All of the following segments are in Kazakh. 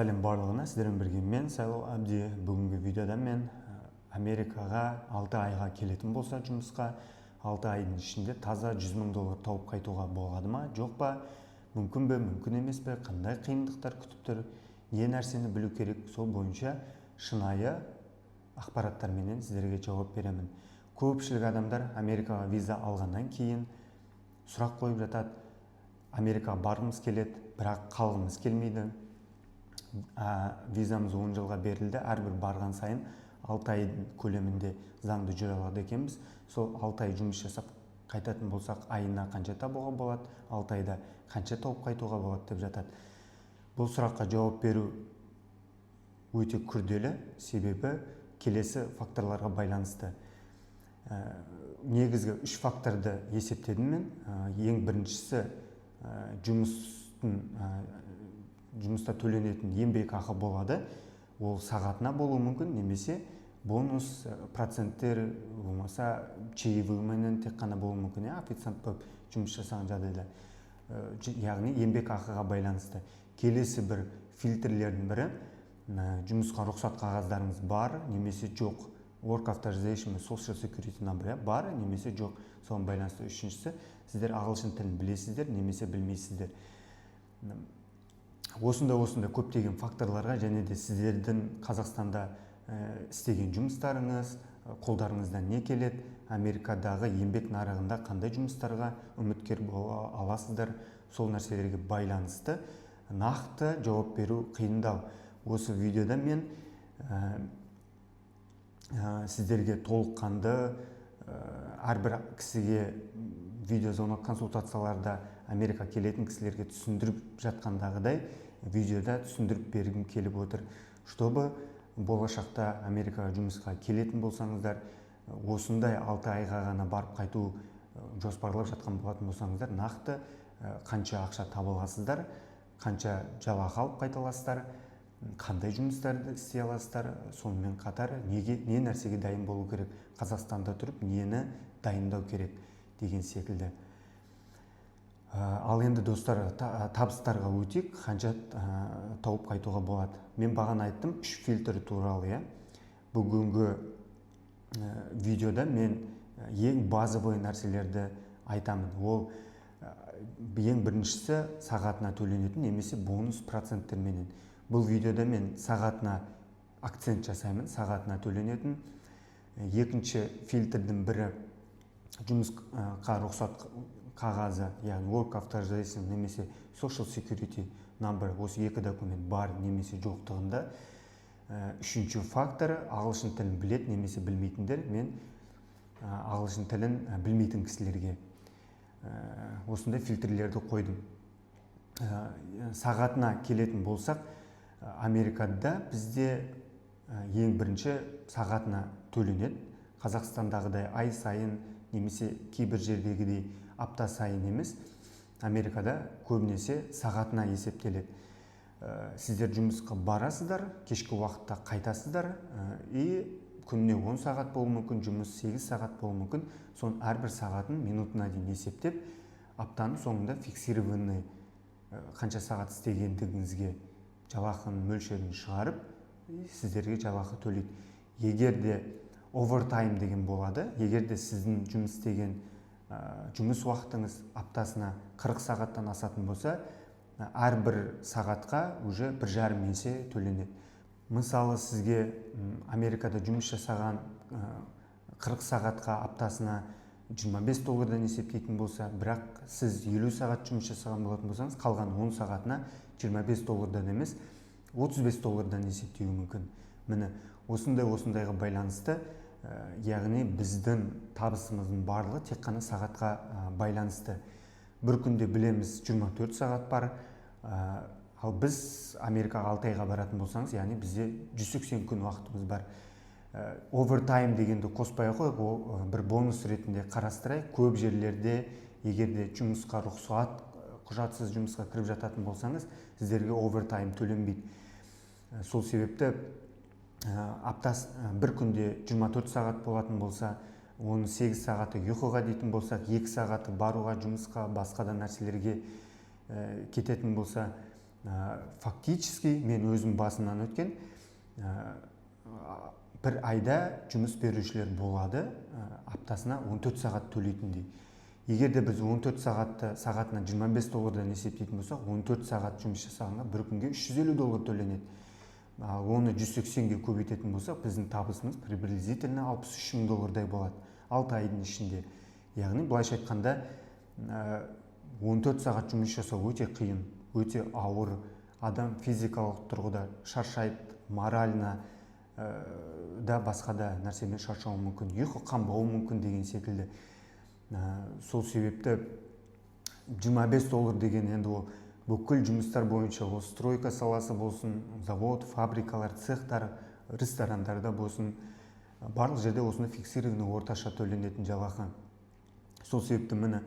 Сәлем барлығына! Сіздермен бірге мен, Сайлау Әбди. Бүгінгі видеода мен Америкаға 6 айға келетін болса жұмысқа, 6 айдың ішінде таза 100 мың доллар тауып қайтуға болады ма, жоқ па, мүмкін бе, мүмкін емес пе, қандай қиындықтар күтіп тұр, не нәрсені білу керек, сол бойынша шынайы ақпараттарменен сіздерге жауап беремін. Көпшілік адамдар Америкаға виза алғаннан кейін сұрақ қойып жатады: Америкаға барғымыз келеді, бірақ қалғымыз келмейді, визамыз 10 жылға берілді, әрбір барған сайын 6 айдың көлемінде заңды жүре алады екенбіз, сол 6 ай жұмыс жасап қайтатын болсақ, айына қанша табуға болады, 6 айда қанша тауып қайтуға болады деп жатады. Бұл сұраққа жауап беру өте күрделі, себебі келесі факторларға байланысты. Негізгі үш факторды есептедім мен. Ең біріншісі жұмыстың жұмыста төленетін еңбек ақы болады. Ол сағатына болуы мүмкін немесе бонус, проценттер, болмаса чаевыйменен тек қана болуы мүмкін, иә, официант болып жұмыс жасаған жағдайда. Яғни еңбек ақыға байланысты. Келесі бір фильтрлердің бірі жұмысқа рұқсат қағаздарыңыз бар немесе жоқ, work authorization, social security number, иә, бар немесе жоқ, соған байланысты. Үшіншісі, сіздер ағылшын тілін білесіздер немесе білмейсіздер. Осындай көптеген факторларға және де сіздердің Қазақстанда істеген жұмыстарыңыз, қолдарыңыздан не келеді, Америкадағы еңбек нарығында қандай жұмыстарға үміткер бола аласыздар, сол нәрселерге байланысты нақты жауап беру қиындау. Осы видеода мен сіздерге толыққанды, әрбір кісіге видеозвонок, консультацияларда Америка келетін кісілерге түсіндіріп жатқандағыдай видеода түсіндіріп бергім келіп отыр, чтобы болашақта Америкаға жұмысқа келетін болсаңыздар, осындай 6 айға ғана барып қайту жоспарлап жатқан болатын болсаңыздар, нақты қанша ақша таба аласыздар, қанша жалақы алып қайта аласыздар, қандай жұмыстарды істей аласыздар, сонымен қатар неге, не нәрсеге дайын болу керек, Қазақстанда тұрып нені дайындау керек деген секілді. Ал енді, достар, табыстарға өтейік. Қанша тауып қайтуға болады? Мен бағана айттым үш фильтр туралы, иә. Бүгінгі видеода мен ең базовый нәрселерді айтамын. Ол ең біріншісі сағатына төленетін немесе бонус проценттерменен. Бұл видеода мен сағатына акцент жасаймын, сағатына төленетін. Екінші фильтрдің бірі жұмысқа рұқсат қағазы, яғни work authorization немесе social security number, осы екі документ бар немесе жоқтығында. Үшінші фактор ағылшын тілін білет немесе білмейтіндер. Мен ағылшын тілін білмейтін кісілерге осындай фильтрлерді қойдым. Сағатына келетін болсақ, Америкада бізде ең бірінші сағатына төленеді. Қазақстандағыдай ай сайын немесе кейбір жердегідей апта сайын емес, Америкада көбінесе сағатына есептеледі. Сіздер жұмысқа барасыздар, кешкі уақытта қайтасыздар, и күніне 10 сағат болуы мүмкін жұмыс, 8 сағат болуы мүмкін. Соның әрбір сағатын минутына дейін есептеп, аптаның соңында фиксированный қанша сағат істегендігіңізге жалақының мөлшерін шығарып, и сіздерге жалақы төлейді. Егер де овертайм деген болады, егер де сіздің жұмыс істеген жұмыс уақытыңыз аптасына 40 сағаттан асатын болса, әрбір сағатқа уже 1,5 есе төленеді. Мысалы, сізге Америкада жұмыс жасаған 40 сағатқа аптасына 25 доллардан есептейтін болса, бірақ сіз 50 сағат жұмыс жасаған болатын болсаңыз, қалған 10 сағатына 25 доллардан емес, 35 доллардан есептеуі мүмкін. Міне, осындай осындайға байланысты, яғни біздің табысымыздың барлығы тек қана сағатқа байланысты. Бір күнде, білеміз, 24 сағат бар, ал біз Америкаға 6 айға баратын болсаңыз, яғни бізде 180 күн уақытымыз бар. Овертайм дегенді қоспай ақ қояйық, ол бір бонус ретінде қарастырайық. Көп жерлерде егер де жұмысқа рұқсат құжатсыз жұмысқа кіріп жататын болсаңыз, сіздерге овертайм төленбейді. Сол себепті бір күнде 24 сағат болатын болса, оның 8 сағаты ұйқыға дейтін болсақ, 2 сағаты баруға жұмысқа, басқа да нәрселерге кететін болса. Фактически мен өзім басымнан өткен, бір айда жұмыс берушілер болады аптасына 14 сағат төлейтіндей. Егер де біз 14 сағатты сағатына 25 доллардан есептейтін болсақ, 14 сағат жұмыс жасағанға бір күнге 350 доллар төленеді. Ал оны 180-ге көбейтетін болсақ, біздің табысымыз приблизительно 63 мың доллардай болады 6 айдың ішінде. Яғни, былайша айтқанда, 14 сағат жұмыс жасау өте қиын, өте ауыр. Адам физикалық тұрғыда шаршайды, морально да, басқа да нәрсемен шаршауы мүмкін, ұйқы қанбауы мүмкін деген секілді. Сол себепті 25 доллар деген енді ол бүкіл жұмыстар бойынша, ол стройка саласы болсын, завод, фабрикалар, цехтар, ресторандарда болсын, барлық жерде осындай фиксированный орташа төленетін жалақы. Сол себепті, міне,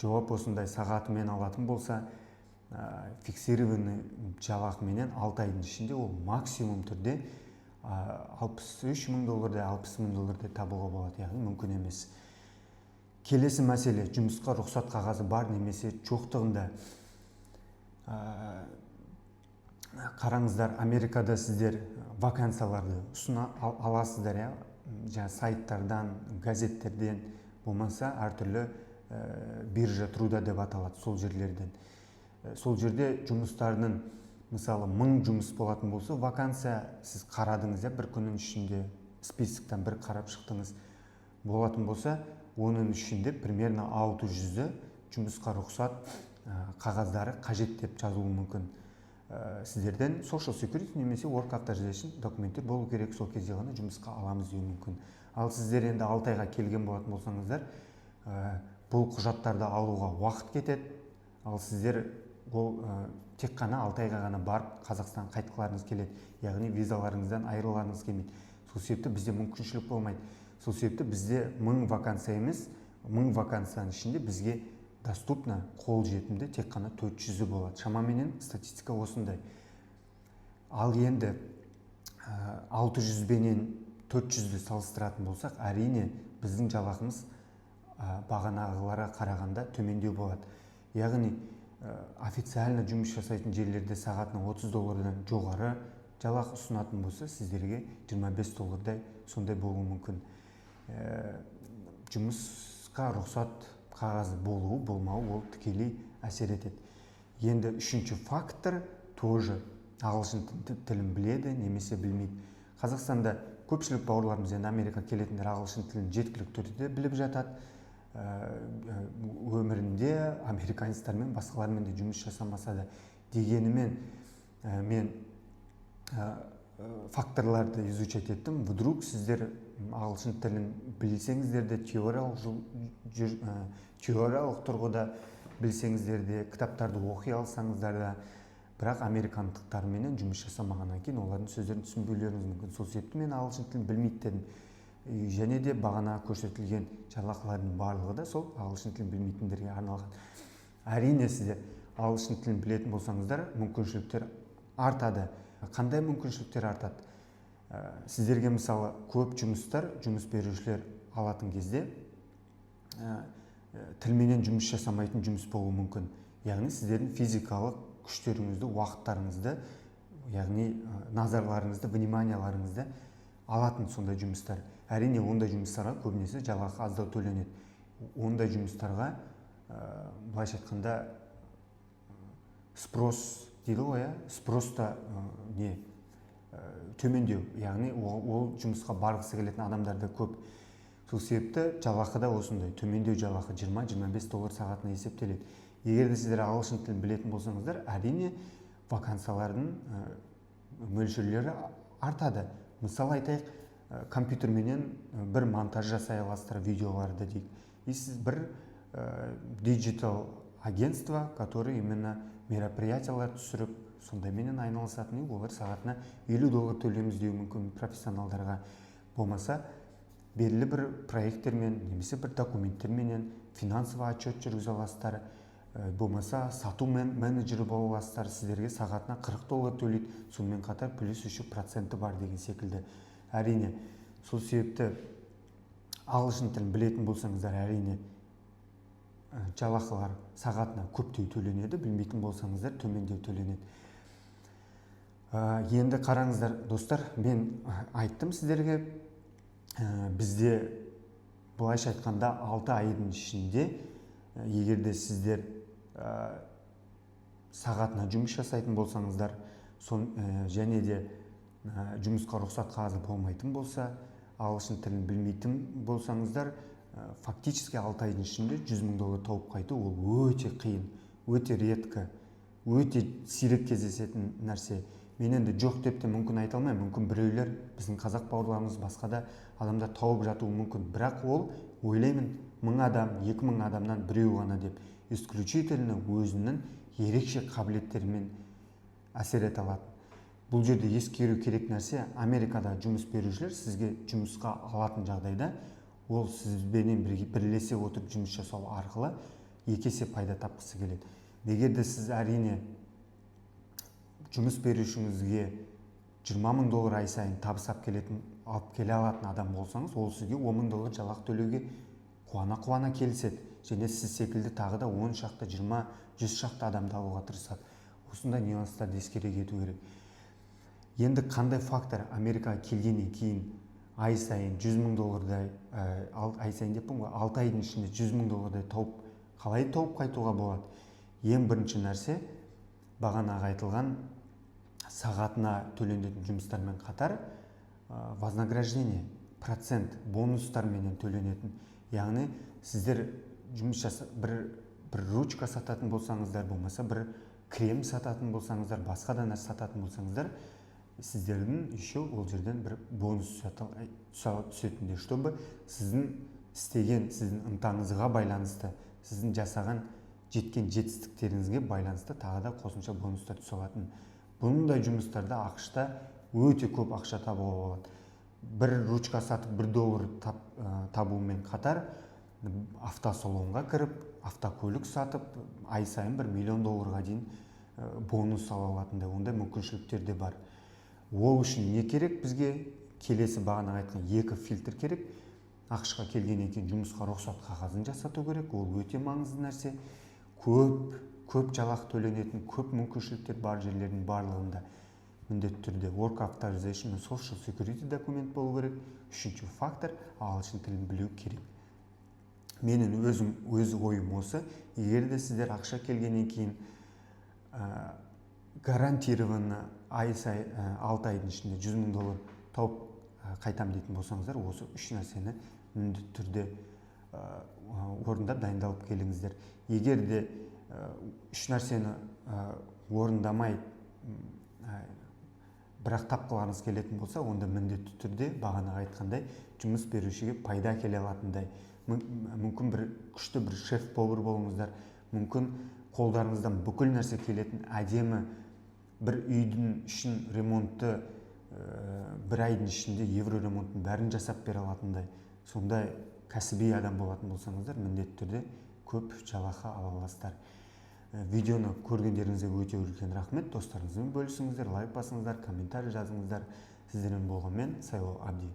жауап осындай: сағатымен алатын болса, фиксированный жалақыменен 6 айдың ішінде ол максимум түрде 63 мың доллардай, 60 мың доллардай табуға болады, яғни мүмкін емес. Келесі мәселе: жұмысқа рұқсат қағазы бар немесе жоқтығында. Қараңыздар, Америкада сіздер вакансияларды ұсына аласыздар, иә, жаңа сайттардан, газеттерден, болмаса әртүрлі биржа труда деп аталады, сол жерлерден. Сол жерде жұмыстарының, мысалы, 1000 жұмыс болатын болса, вакансия, сіз қарадыңыз, иә, бір күннің ішінде списоктан бір қарап шықтыңыз болатын болса, оның ішінде примерно 600-і жұмысқа рұқсат қағаздары қажет деп жазылуы мүмкін. Сіздерден social security немесе work authorization документтер болу керек, сол кезде ғана жұмысқа аламыз деуі мүмкін. Ал сіздер енді 6 айға келген болатын болсаңыздар, бұл құжаттарды алуға уақыт кетеді. Ал сіздер ол тек қана 6 айға ғана барып, Қазақстанға қайтқыларыңыз келеді, яғни визаларыңыздан айырылғыңыз келмейді. Сол себепті бізде мүмкіншілік болмайды. Сол себепті бізде 1000 вакансия емес, 1000 вакансияның ішінде бізге доступно, қолжетімді тек қана 400-і болады шамаменен, статистика осындай. Ал енді 600 бенен 400-ді салыстыратын болсақ, әрине, біздің жалақымыз бағанағыларға қарағанда төмендеу болады. Яғни официально жұмыс жасайтын жерлерде сағатына 30 доллардан жоғары жалақы ұсынатын болса, сіздерге 25 доллардай сондай болуы мүмкін. Жұмысқа рұқсат қағазы болуы, болмауы ол тікелей әсер етеді. Енді үшінші фактор тоже: ағылшын тілін біледі немесе білмейді. Қазақстанда көпшілік бауырларымыз, енді Америка келетіндер, ағылшын тілін жеткілікті түрде біліп жатады. Өмірінде американецтермен, басқалармен де жұмыс жасамаса да. Дегенімен мен факторларды изучать еттім. Вдруг сіздер ағылшын тілін білсеңіздер де, теориялық тұрғыда білсеңіздер де, кітаптарды оқи алсаңыздар да, бірақ американдықтарменен жұмыс жасамағаннан кейін олардың сөздерін түсінбеулеріңіз мүмкін. Сол себепті мен ағылшын тілін білмейді дедім. И және де бағана көрсетілген жалақылардың барлығы да сол ағылшын тілін білмейтіндерге арналған. Әрине, сіздер ағылшын тілін білетін болсаңыздар, мүмкіншіліктер артады. Қандай мүмкіншіліктер артады? Сіздерге, мысалы, көп жұмыстар, жұмыс берушілер алатын кезде тілменен жұмыс жасамайтын жұмыс болуы мүмкін. Яғни сіздердің физикалық күштеріңізді, уақыттарыңызды, яғни назарларыңызды, вниманияларыңызды алатын сондай жұмыстар. Әрине, ондай жұмыстарға көбінесе жалақы аздау төленеді. Ондай жұмыстарға, былайша айтқанда, спрос дейді ғой, иә, спрос та не төмендеу, яғни ол жұмысқа барғысы келетін адамдар да көп. Сол себепті жалақы да осындай төмендеу, жалақы 20-25 доллар сағатына есептеледі. Егер де сіздер ағылшын тілін білетін болсаңыздар, әрине, вакансиялардың мөлшерлері артады. Мысалы айтайық, компьютерменен бір монтаж жасай аласыздар видеоларды дейік, и сіз бір диджитал агентство, который именно мероприятиялар түсіріп, сондайменен айналысатын, и олар сағатына 50 доллар төлейміз деуі мүмкін профессионалдарға. Болмаса белгілі бір проекттермен немесе бір документтерменен финансовый отчет жүргізе аласыздар, болмаса сату менеджері бола аласыздар, сіздерге сағатына 40 доллар төлейді, сонымен қатар плюс еще проценті бар деген секілді. Әрине, сол себепті ағылшын тілін білетін болсаңыздар, әрине, жалақылар сағатына көптеу төленеді, білмейтін болсаңыздар, төмендеу төленеді. Енді қараңыздар, достар, мен айттым сіздерге, бізде былайша айтқанда 6 айдың ішінде, егер де сіздер сағатына жұмыс жасайтын болсаңыздар, және де жұмысқа рұқсат қағазы болмайтын болса, ағылшын тілін білмейтін болсаңыздар, фактически 6 айдың ішінде 100 мың доллар тауып қайту ол өте қиын, өте редко, өте сирек кездесетін нәрсе. Мен енді жоқ деп те мүмкін айта алмаймын. Мүмкін, біреулер, біздің қазақ бауырларымыз, басқа да адамдар тауып жатуы мүмкін, бірақ ол, ойлаймын, 1000 адам, 2000 адамнан біреу ғана деп, исключительно өзінің ерекше қабілеттерімен әсер ете алатын. Бұл жерде ескеру керек нәрсе: Америкада жұмыс берушілер сізге жұмысқа алатын жағдайда ол сізбенен бірге бірлесе отырып жұмыс жасау арқылы екі есе пайда тапқысы келеді. Егер де сіз, әрине, жұмыс берушіңізге 20 мың доллар ай сайын табыс алып келе алатын адам болсаңыз, ол сізге 10 мың доллар жалақы төлеуге қуана қуана келіседі және сіз секілді тағы да 10 шақты, 20, 100 шақты адамды алуға тырысады. Осындай нюанстарды ескере кету керек. Енді қандай фактор Америкаға келгеннен кейін ай сайын 100 мың доллардай, ай сайын деппін ғой, 6 айдың ішінде 100 мың доллардай тауып, қалай тауып қайтуға болады? Ең бірінші нәрсе, бағанағы айтылған сағатына төленетін жұмыстармен қатар вознаграждение, процент, бонустарменен төленетін. Яғни сіздер жұмыс жаса, бір ручка сататын болсаңыздар, болмаса бір крем сататын болсаңыздар, басқа да нәрсе сататын болсаңыздар, сіздердің еще ол жерден бір бонус түсетіндей, чтобы сіздің істеген, сіздің ынтаңызға байланысты, сіздің жасаған, жеткен жетістіктеріңізге байланысты тағы да қосымша бонустар түсе алатын. Бұндай жұмыстарда АҚШ-та өте көп ақша табуға болады. Бір ручка сатып 1 доллар табумен қатар, автосалонға кіріп, автокөлік сатып, ай сайын 1 миллион долларға дейін бонус ала алатындай ондай мүмкіншіліктер де бар. Ол үшін не керек бізге? Келесі бағана айтқан екі фильтр керек. АҚШ-қа келгеннен кейін жұмысқа рұқсат қағазын жасату керек, ол өте маңызды нәрсе. Көп көп жалақы төленетін, көп мүмкіншіліктер бар жерлердің барлығында міндетті түрде work authorization мен social security документ болу керек. Үшінші фактор — ағылшын тілін білу керек. Менің өзім, өз ойым осы: егер де сіздер ақша келгеннен кейін гарантированно ай сай 6 айдың ішінде 100 мың доллар тауып қайтам дейтін болсаңыздар, осы үш нәрсені міндетті түрде орындап, дайындалып келіңіздер. Егер де үш нәрсені орындамай, бірақ тапқыларыңыз келетін болса, онда міндетті түрде бағанағы айтқандай жұмыс берушіге пайда әкеле алатындай, мүмкін, бір күшті бір шеф повар болыңыздар, мүмкін, қолдарыңыздан бүкіл нәрсе келетін, әдемі бір үйдің ішін ремонтты бір айдың ішінде евро ремонттың бәрін жасап бере алатындай сондай кәсіби адам болатын болсаңыздар, міндетті түрде көп жалақы ала аласыздар. Видеоны көргендеріңізге өте үлкен рахмет. Достарыңызбен бөлісіңіздер, лайк басыңыздар, комментарий жазыңыздар. Сіздермен болған мен, Сайлау Абди.